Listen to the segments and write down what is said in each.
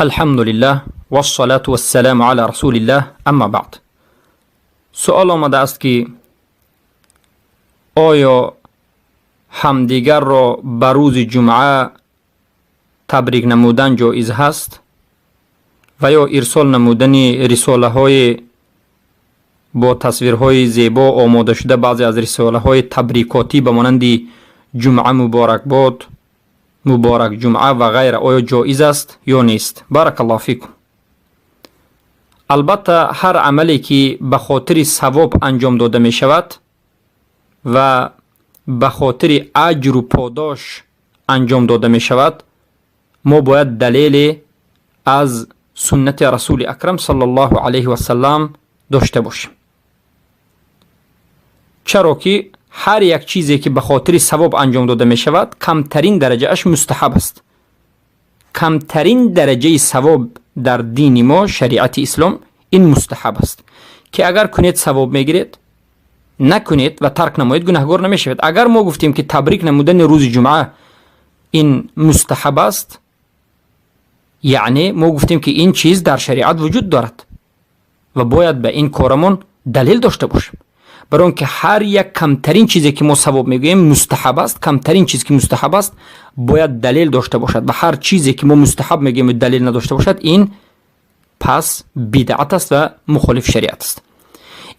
Алҳамдулиллаҳ вассалату вассаламу ала расулиллаҳ, амма баъд. Суол омадааст, ки оё ҳамдигарро ба рӯзи ҷумъа табрик намудан ҷоиз ҳаст ва ё ирсол намудани рисолаҳои бо тасвирҳои зебо омода шуда, баъзе аз рисолаҳои табрикотӣ ба монанди «Ҷумъа муборакбод», «Муборак ҷумъа» ва ғайра оё ҷоиз аст ё нест? Баракаллоҳу фикум. Албатта, ҳар амале, ки ба хотири савоб анҷом дода мешавад ва ба хотири аҷру подош анҷом дода мешавад, мо бояд далеле аз суннати Расули Акрам саллаллоҳу алайҳи васалам дошта бошем, чаро ки ҳар як чизе, ки ба хотири савоб анҷом дода мешавад, камтарин дараҷааш мустаҳаб аст. Камтарин дараҷаи савоб дар дини мо, шариати ислом, ин мустаҳаб аст, ки агар кунед, савоб мегиред, накунед ва тарк намоед, гунаҳгор намешавед. Агар мо гуфтем, ки табрик намудани рӯзи ҷумъа ин мустаҳаб аст, яъне мо гуфтем, ки ин чиз дар шариат вуҷуд дорад ва бояд ба ин корамон далел дошта бошем, барои он ки ҳар як камтарин чизе, ки мо савоб мегӯем, мустаҳаб аст. Камтарин чиз, ки мустаҳаб аст, бояд далел дошта бошад ва ҳар чизе, ки мо мустаҳаб мегӯем, далел надошта бошад, ин пас бидъат аст ва мухолиф шариат аст.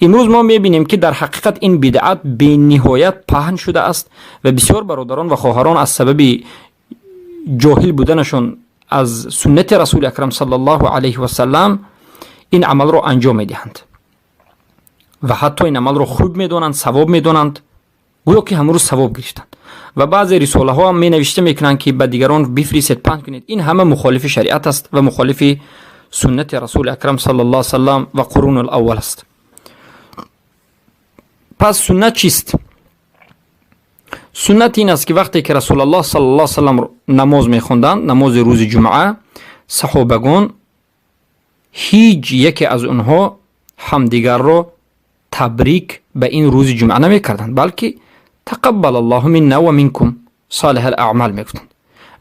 Имрӯз мо мебинем, ки дар ҳақиқат ин бидъат бениҳоят паҳн шудааст ва бисёр бародарон ва хоҳарон аз сабаби ҷоҳил буданашон аз суннати Расули Акрам саллаллоҳу алайҳи васалам ин амалро анҷом медиҳанд ва ҳатто ин амалро хуб медонанд, савоб медонанд, гӯё ки ҳамрӯз савоб гирифтанд ва баъзе рисолаҳо ҳам менавишта мекунанд, ки ба дигарон бифиристед, паҳн кунед. Ин ҳама мухолифи шариат аст ва мухолифи суннати Расули Акрам саллаллоҳу салам ва қурунул аввал аст. Пас суннат чист? Суннат ин аст, ки вақте ки Расулаллоҳ саллаллоҳу салам намоз мехонданд, намози рӯзи ҷумъа, саҳобагон ҳеҷ яке аз онҳо ҳамдигарро табрик ба ин рӯзи ҷумъа намекарданд, балки «Тақаббал Аллоҳу минна ва минкум солиҳ ал аъмал» мегуфтанд.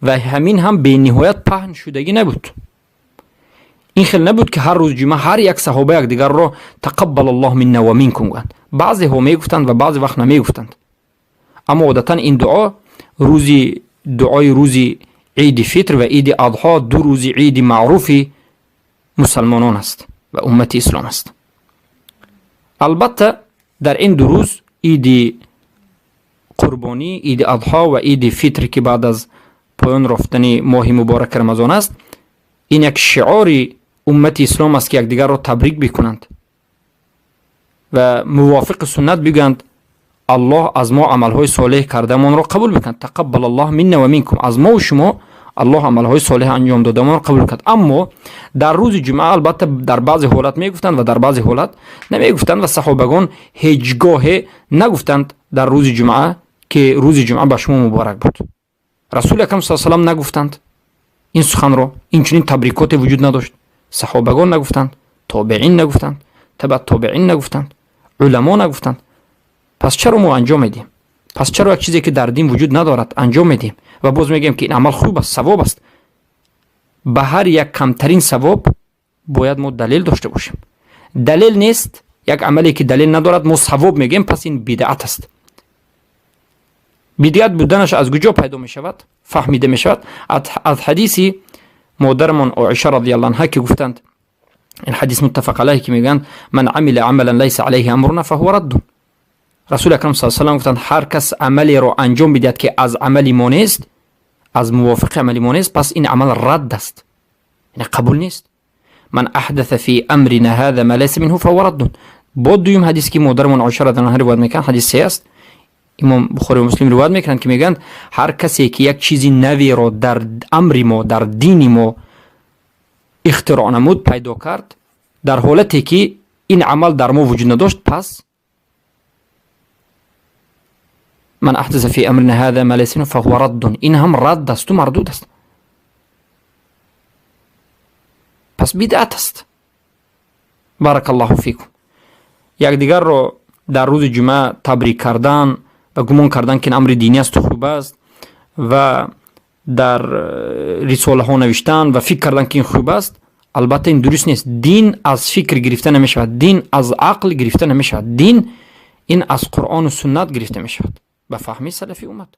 Ва ҳамин ҳам бениҳоят паҳн шудагӣ набуд. Ин хел набуд, ки ҳар рӯзи ҷумъа ҳар як саҳоба якдигарро «Тақаббал Аллоҳ минна ва минкум» гӯянд. Баъзеҳо мегуфтанд ва баъзе вақт намегуфтанд, аммо одатан ин дуо рӯзи дуои рӯзи Иди Фитр ва Иди Адҳо, ду рӯзи иди маъруфи мусалмонон аст ва уммати ислом аст. Албатта, дар ин ду рӯз, Иди Қурбонӣ, Иди Адҳо ва Иди Фитр, ки баъд аз поён рафтани моҳи мубораки Рамазон аст, ин як шиори уммати ислом аст, ки якдигарро табрик бикунанд ва мувофиқи суннат бигӯянд: «Аллоҳ аз мо амалҳои солеҳ кардамонро қабул бикунад», «Тақаббал Аллоҳ минна ва минкум», аз мову шумо Аллоҳ амалҳои солеҳ анҷом додамонро қабул кунад. Аммо дар рӯзи ҷумъа, албатта, дар баъзе ҳолат мегуфтанд ва дар баъзе ҳолат намегуфтанд ва саҳобагон ҳеҷ гоҳе нагуфтанд дар рӯзи ҷумъа, ки рӯзи ҷумъа ба шумо муборак буд. Расули Акрам са салам нагуфтанд ин суханро, инчунин табрикоте вуҷуд надошт. Саҳобагон нагуфтанд, тобеин нагуфтанд, таба тобеин нагуфтанд, уламо нагуфтанд. Пас чаро мо анҷом медиҳем? Пас чаро як чизе, ки дар дин вуҷуд надорад, анҷом медиҳем ва боз мегӯем, ки ин амал хуб аст, савоб аст? Ба ҳар як камтарин савоб бояд мо далел дошта бошем. Далел нест, як амале, ки далел надорад, мо савоб мегӯем, пас ин бидъат аст. Бидъат буданаш аз куҷо пайдо мешавад, фаҳмида мешавад? Аз ҳадиси модарамон Оиша радиаллоҳу анҳа, ки гуфтанд, ин ҳадис муттафақ алайҳ, ки мегӯянд: «Ман амила амалан лайса алайҳи амруна фаҳува раддун». Расули Акрам са салам гуфтанд: ҳар кас амалеро анҷом бидиҳад, ки аз амали мо нест, аз мувофиқи амали мо нест, пас ин амал радд аст, яъне қабул нест. «Ман аҳдаса фи амрина ҳаза ма лайса минҳу фаҳува раддун». Бо дуюм ҳадис, ки модарамон Оиша радиаллоҳу анҳа ривоят мекунанд, ҳадис се аст, Имом Бухори ва Муслим ривоят мекунанд, ки мегӯянд: ҳар касе, ки як чизи наверо дар амри мо, дар дини мо ихтироъ намуд, пайдо кард, дар ҳолате ки ин амал дар мо вуҷуд надошт, пас «Ман аҳдаса фи амрина ҳаза ма лайса минҳу фаҳува раддун», ин ҳам радд асту мардуд аст, пас бидъат аст. Баракаллоҳу фикум. Якдигарро дар рӯзи ҷумъа табрик кардан ва гумон кардан, ки ин амри динӣ асту хуб аст ва Дар рисолаҳо навиштан ва фикр кардан, ки ин хуб аст, албатта, ин дуруст нест. Дин аз фикр гирифта намешавад, дин аз ақл гирифта намешавад, дин ин аз Қуръону суннат гирифта мешавад ба фаҳми салафи уммат.